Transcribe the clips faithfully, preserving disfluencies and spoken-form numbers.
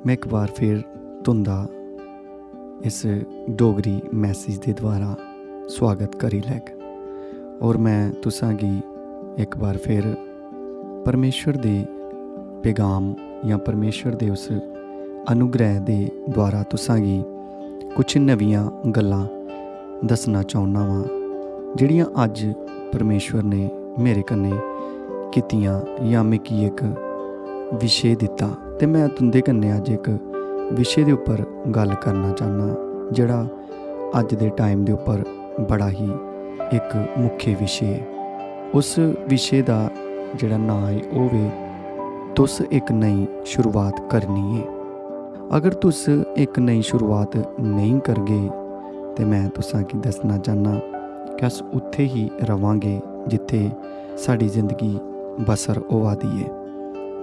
में इक बार फिर तुं'दा इस डोगरी मैसेज दे द्वारा सुआगत करी लैग। और में तुसां गी इक बार फिर परमेश्वर दे पैगाम जां परमेश्वर दे उस अनुग्रह दे द्वारा तुसां गी कुछ नवियां गल्लां दस्सना चाहुन्ना वां, जेह्ड़ियां अज्ज परमेश्वर ने मेरे कन्नै कीतियां जां मिगी इक विशे दित्ता, ते में तुं'दे कन्नै अज्ज इक विशे दे उप्पर गल्ल करना चाह्न्नां, जेह्ड़ा अज्ज दे टाइम दे उप्पर बड़ा ही इक मुख्य विशे ऐ। उस विशे दा जेह्ड़ा नांऽ ऐ, ओह् ऐ, तुस इक नई शुरुआत करनी ऐ। अगर तुस इक नई शुरुआत नेईं करगे, ते में तुसां गी दस्सना चाह्न्नां कि अस उत्थै ही रवांगे जित्थै साढ़ी जिंदगी बसर होआ दी ऐ।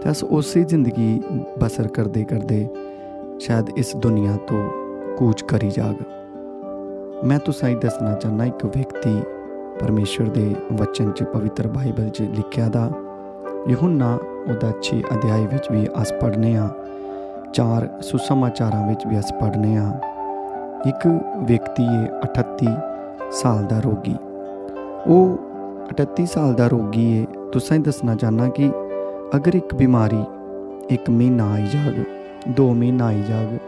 ते अस उस्सै जिंदगी बसर करदे करदे शायद इस दुनिया तो कूच करी जाग। में तुसां गी दस्सना चाह्न्नां, इक व्यक्ति परमेश्वर दे वचन च, पवित्र बाइबल च लिखेआ दा, यूहन्ना ओह्दा छे अध्याय बिच बी अस पढ़ने आं, चार सुसमाचारां बिच बी अस पढ़ने आं, इक व्यक्ति ऐ अठत्ती साल दा रोगी। ओह् अठत्ती साल दा रोगी ऐ। तुसें दस्सना चाह्न्नां कि अगर इक बमारी इक म्हीना आई जाग, दो म्हीना आई जाग,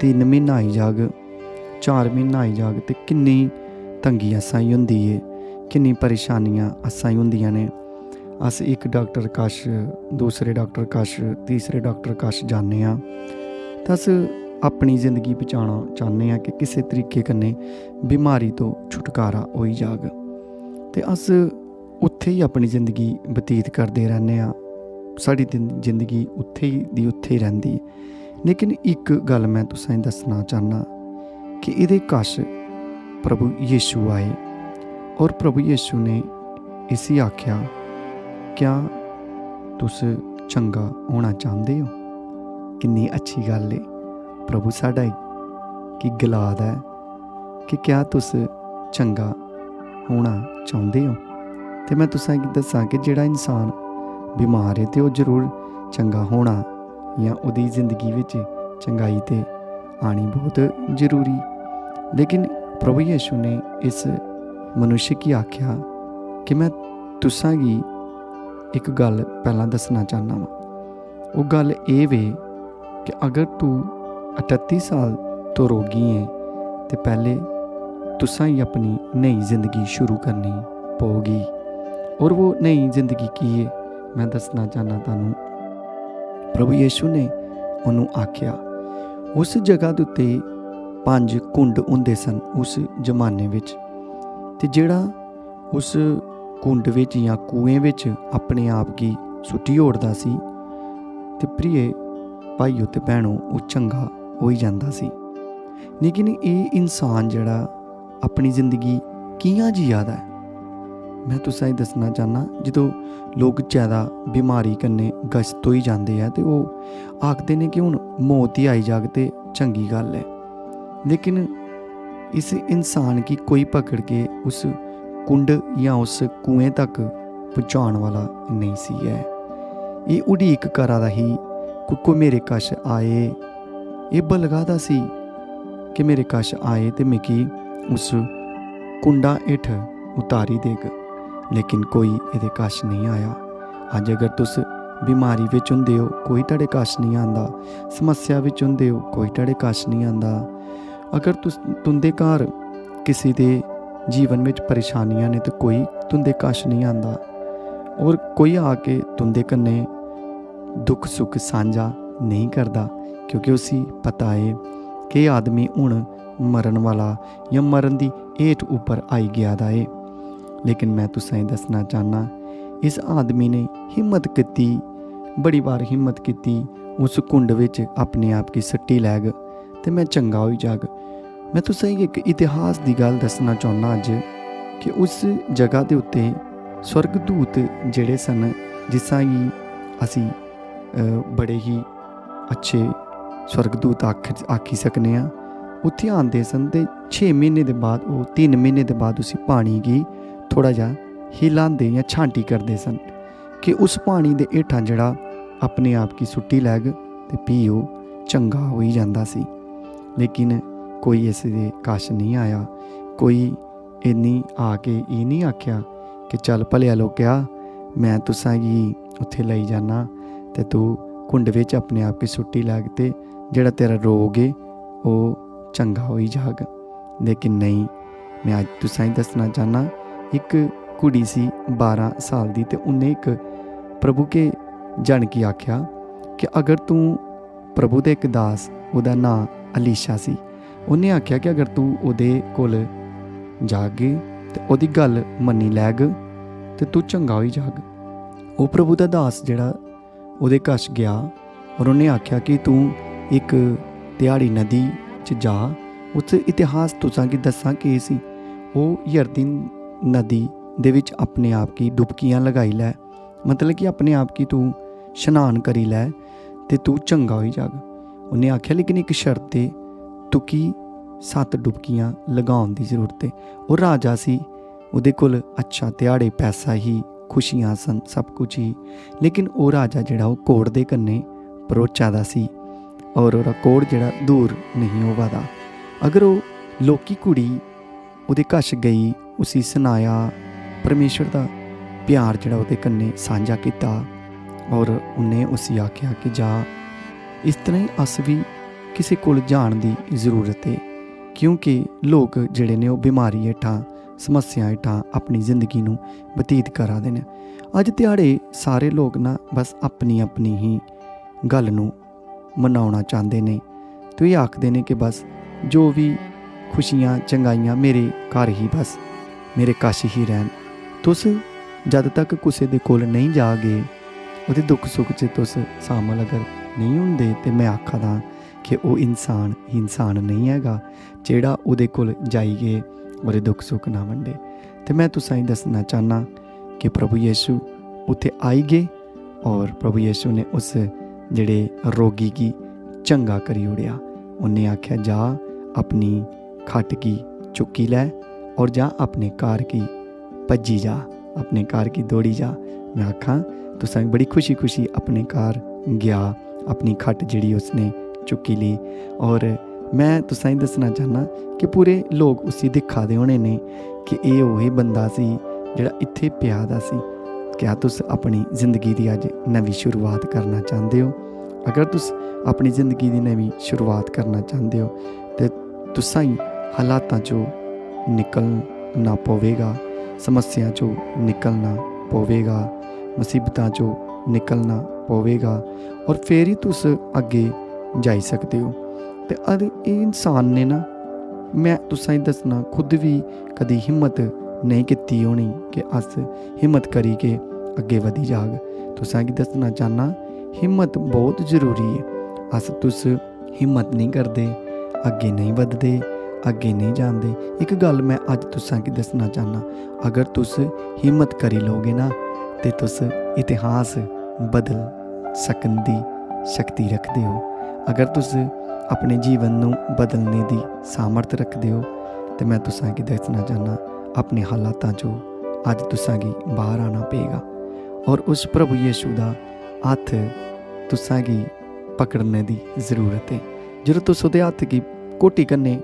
तिन्न म्हीना आई जाग, चार म्हीना आई जाग, ते किन्नी तंगी असां गी होंदी ऐ, किन्नी परेशानियां असां गी होंदियां न। अस इक डाक्टर कश, दूसरे डाक्टर कश, तीसरे डाक्टर कश जान्ने आं, ते अस अपनी जिंदगी बचाना चाह्न्ने आं कि किसे तरीके कन्नै बमारी तो छुटकारा होई जाग। ते अस उत्थै ही अपनी जिंदगी बतीत करदे रैह्ने आं। साढ़ी दिन-, जिंदगी उत्थै ही दी उत्थै ही रैंह्दी ऐ। लेकिन इक गल्ल में तुसें गी दस्सना चाह्न्नां कि एह्दे कश प्रभु यीशु आए और प्रभु यीशु ने इसी आखेआ, "क्या तुस चंगा होना चांह्दे ओ?" किन्नी अच्छी गल्ल ऐ। प्रभु साढ़ा गी गला दा ऐ कि क्या तुस चंगा होना चांह्दे ओ? ते में तुसें गी दस्सां कि जेह्ड़ा इंसान बमार ऐ, ते ओह् जरूर चंगा होना, जां ओह्दी जिंदगी बिच चंगाई ते आनी बहुत जरूरी। लेकिन प्रभु यीशु ने इस मनुष्य गी आखेआ कि में तुसां गी इक गल्ल पैह्लां दस्सना चाह्न्ना वां। ओह् गल्ल एह् वे कि अगर तू अठत्ती साल तो रोगी ऐ, ते पैह्ले तुसां ही अपनी नई जिंदगी शुरू करनी पौगी। और वो नई जिंदगी की ऐ, में दस्सना चाह्न्ना तुहानू। प्रभु यीशु ने ओनू आखेआ, उस जगह दे उत्ते पंज कुंड होंदे सन उस जमाने विच, ते जेह्ड़ा उस कुंड विच जां कुएं विच अपने आप गी सुट्टी ओड़दा सी, ते प्रिय भाइयो ते भैनो, ओह् चंगा होई जंदा सी। लेकिन एह् इंसान जेह्ड़ा अपनी जिंदगी कि'यां जिया दा ऐ, में तुसें गी दस्सना चाह्न्नां। जदूं लोक जैदा बमारी कन्नै ग्रस्त होई जंदे ऐ, ते ओह् आखदे न कि हून मौत ही आई जाग ते चंगी गल्ल ऐ। लेकिन इस इंसान गी कोई पकड़ के उस कुंड जां उस कुएं तक पहुँचाने वाला नेईं सी ऐ। एह् उड़ीक करा दा ही, कोई, कोई मेरे कश आए। एह् बलगा दा सी कि मेरे कश आए ते मिगी उस कुंडा हेठ उतारी देग, लेकिन कोई एह्दे कश नेईं आया। अज्ज अगर तुस बमारी बिच होंदे ओ, कोई तुआढ़े कश नेईं आंदा, समस्या बिच होंदे ओ, कोई तुआढ़े कश नेईं आंदा। अगर तुस, तुं'दे घर किसी दे जीवन बिच परेशानियां न, ते कोई तुं'दे कश नेईं आंदा। और कोई आके तुं'दे कन्नै दुख सुख सांझा नेईं करदा, क्योंकि उसी पता ऐ कि एह् आदमी हुन मरन वाला जां मरन दी हेठ उप्पर आई गेआ दा ऐ। लेकिन में तुसें गी दस्सना चाह्न्नां, इस आदमी ने हिम्मत कीती, बड़ी बार हिम्मत कीती, उस कुंड बिच अपने आप गी सट्टी लैग ते में चंगा होई जाग। में तुसें गी इक इतिहास दी गल्ल दस्सना चाह्न्नां अज्ज, कि उस जगह दे उत्ते स्वर्गदूत जेह्ड़े सन, जिसां गी असी, अ, बड़े ही अच्छे स्वर्गदूत आख-, आखी सकने आं, उत्थें आंदे सन ते छे म्हीने दे बाद, ओह् तिन्न म्हीने दे बाद उसी पानी गी थोह्ड़ा जेहा हिलांदे जां छांटी करदे सन, कि उस पानी दे हेठां जेह्ड़ा अपने आप गी सुट्टी लैग ते फ्ही ओह् चंगा होई जंदा सी। लेकिन कोई इस दे कश नेईं आया। कोई इन्नी आ के एह् नेईं आखेआ कि "चल भलेआ लोकेआ, में तुसां गी उत्थै लेई जाना ते तू घुंड बिच अपने आप गी सुट्टी लैग ते जेह्ड़ा तेरा रोग ऐ ओह् चंगा होई जाग।" लेकिन नेईं, में अज्ज तुसां गी दस्सना चाह्न्नां, इक कुड़ी सी बारां साल दी ते उन्नै इक प्रभु के जन गी आखेआ कि अगर तूं प्रभु दे इक दास, ओह्दा नांऽ अलीशा सी, उन्नै आखेआ कि अगर तूं ओह्दे कोल जागे ते ओह्दी गल्ल मन्नी लैग ते तूं चंगा होई जाग। ओह् प्रभु दा दास जेह्ड़ा ओह्दे कश गेआ और उन्नै आखेआ कि तूं इक ध्याड़ी नदी च जा, उत्थै इतिहास तुसां गी दस्सां केह् सी। ओह् यरदन नदी दे बिच अपने आप गी डुबकियां लगाई लै, मतलब कि अपने आप गी तूं शनान करी लै ते तूं चंगा होई जाग। उन्नै आखेआ, "लेकिन इक शर्त ऐ, तुकी सत्त डुबकियां लगाउन दी जरूरत ऐ।" ओह् राजा सी, ओह्दे कोल अच्छा ध्याड़े पैसा ही, खुशियां सन, सब कुछ ही, लेकिन ओह् राजा जेह्ड़ा ओह् कोढ़ दे कन्नै भरोचा दा सी और ओह्दा कोढ़ जेह्ड़ा दूर नेईं होआ दा। अगर ओह् लौह्की कुड़ी ओह्दे कश गेई, उसी सनाया, परमेश्वर दा प्यार जेह्ड़ा ओह्दे कन्नै सांझा कीता और उन्नै उसी आखेआ कि जा, इस तरह ही अस बी किसे कोल जान दी जरूरत ऐ, क्योंकि लोक जेह्ड़े ने ओह् बमारी हेठां, समस्या हेठां अपनी जिंदगी नू बतीत करा दे न। अज्ज ध्याड़े सारे लोक ना बस अपनी अपनी ही गल्ल नू मनाना चांह्दे न। तो एह् आखदे न कि बस जो बी खुशियां चंगाइयां मेरे घर ही, बस मेरे कश ही रैह्न। तुस जद तक कुसै दे कोल नेईं जागे, ओह्दे दुख सुख च तुस शामल अगर नेईं होंदे, ते में आखा दा कि ओह् इंसान इंसान नेईं हैगा जेह्ड़ा ओह्दे कोल जाइयै ओह्दे दुख सुख ना बंडे। ते में तुसें गी दस्सना चाह्न्नां कि प्रभु यीशु उत्थै आई गे और प्रभु यीशु ने उस जेह्ड़े रोगी गी चंगा करी ओड़ेआ। उन्नै आखेआ, "जा, अपनी खट्ट गी चुक्की लै और जा अपने घर गी भज्जी जा, अपने घर गी दौड़ी जा।" में आखां, तुसें बड़ी खुशी खुशी अपने घर गेआ, अपनी खट्ट जेह्ड़ी उसने चुक्की लेई। और में तुसें गी दस्सना चाह्न्नां कि पूरे लोक उसी दिक्खा दे होने ने कि एह् ओही बंदा सी जेह्ड़ा इत्थै पेआ दा सी। क्या तुस अपनी जिंदगी दी अज्ज नमीं शुरुआत करना चांह्दे ओ? अगर तुस अपनी जिंदगी दी नमीं शुरुआत करना चांह्दे ओ ते तुसें गी हालातां चों निकलना पवेगा, समस्यां चों निकलना पवेगा, मुसीबतां चों निकलना पवेगा और फिर ही तुस अग्गें जाई सकदे ओ। ते अद एह् इंसान ने ना, में तुसें गी दस्सना, खुद बी कदी हिम्मत नेईं कीती होनी कि अस हिम्मत करी के अग्गें बधी जाग। तुसें गी दस्सना चाह्न्नां, हिम्मत बहुत जरूरी ऐ। अस तुस हिम्मत नेईं करदे, अग्गें नेईं बधदे, अग्गें नेईं जांदे। इक गल्ल में अज्ज तुसें गी दस्सना चाह्न्नां, अगर तुस हिम्मत करी लोगे ना, ते तुस इतिहास बदल सकन दी शक्ति रखदे ओ। अगर तुस अपने जीवन नू बदलने दी सामर्थ रखदे ओ, ते में तुसें गी दस्सना चाह्न्नां, अपने हालातां चों अज्ज तुसें गी बाहर आना पेगा। और उस प्रभु यीशु दा हत्थ तुसें गी पकड़ने दी जरूरत ऐ। जदूं तुस ओह्दे हत्थ गी घोटी कन्नै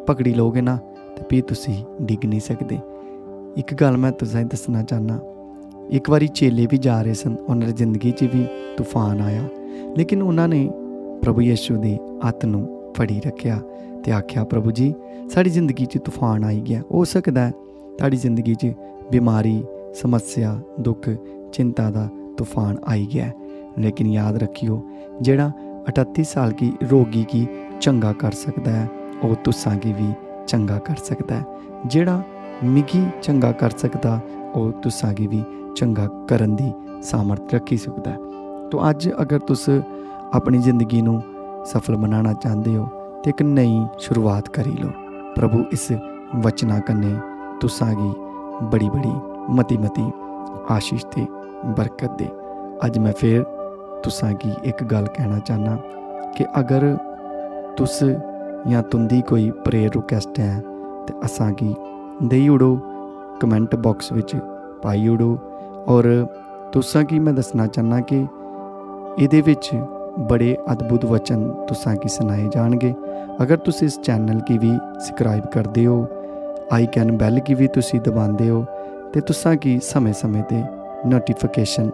पकड़ी लोगे ना, ते फ्ही तुसी डिग्ग निं सकदे। इक गल्ल में तुसें गी दस्सना चाह्न्नां, इक बारी चेले बी जा रहे सन, उन्हां दी जिंदगी च बी तूफान आया, लेकिन उन्हां ने प्रभु यीशु दे हत्थ नू फड़ी रखेआ ते आखेआ, "प्रभु जी, साढ़ी जिंदगी च तूफान आई गया। हो सकदा ऐ साढ़ी जिंदगी च बीमारी, समस्या, दुख, चिंता दा तूफान आई गया ऐ, लेकिन याद रखियो, जेह्ड़ा अठत्ती साल गी रोगी गी चंगा कर सकदा ऐ, ओह् तुसां गी बी चंगा कर सकदा ऐ। जेह्ड़ा मिगी चंगा कर सकदा, ओह् तुसां गी बी चंगा करन दी सामर्थ रखी सकदा ऐ।" तो अज्ज अगर तुस अपनी जिंदगी नू सफल बनाना चांह्दे ओ, ते इक नई शुरुआत करी लो। प्रभु इस वचना कन्नै तुसां गी बड़ी-बड़ी, मती-मती आशीष ते बरकत दे। अज्ज मैं फिर तुसां गी इक गल्ल कहना चाह्न्नां कि अगर तुस जां तुं'दी कोई prayer request ऐ, ते असां गी देई ओड़ो, comment box बिच पाई ओड़ो। और तुसां गी मैं दस्सना चाह्न्नां कि एह्दे बिच बड़े अद्भुत वचन तुसां गी सनाए जाणगे। अगर तुस इस चैनल गी बी सब्सक्राइब करदे ओ, आइकन बैल गी बी तुसी दबांदे ओ, ते तुसां गी समें-समें ते नोटिफिकेशन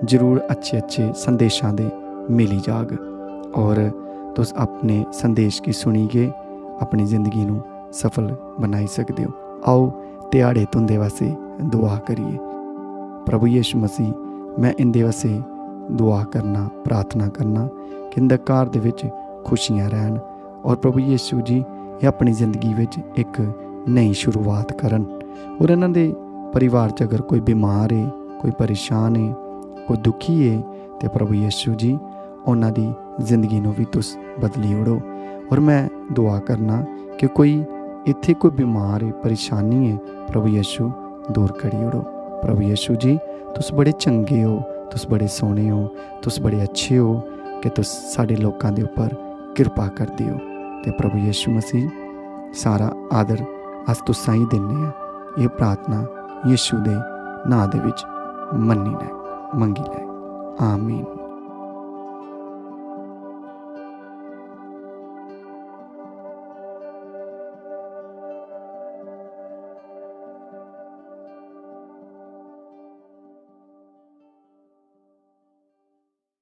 जरूर अच्छे-अच्छे संदेशां दे मिली जाग। और तुस अपने संदेश गी सुनियै अपनी जिंदगी नू सफल बनाई सकदे ओ। आओ, ध्याड़े तुंदे वास्ते दुआ करिए। प्रभु यीशु मसीह, मैं इंदे वास्ते दुआ करना, प्रार्थना करना कि इंदे घर दे विच खुशियां रहन। और प्रभु यीशु जी, ये अपनी जिंदगी विच एक नई शुरुआत करन। और इन्हां दे परिवार च अगर कोई बीमार है, कोई परेशान है, कोई दुखी है, ते प्रभु यीशु जी, उन्हां दी जिंदगी नू भी तुस बदली ओड़ो। और मैं दुआ करना कि कोई इत्थे कोई बीमार है, परेशानी है, प्रभु यीशु दूर करी ओड़ो। प्रभु यीशु जी, तुस बड़े चंगे हो, तुस बड़े सोहने हो, तुस बड़े अच्छे हो कि तुस साडे लोकां दे उप्पर किरपा करदे हो। ते प्रभु यीशु मसीह, सारा आदर अस तुसां ही दिन्ने आं। ये प्रार्थना यीशु दे नां दे विच मन्नी ने मंगी लै। आमीन।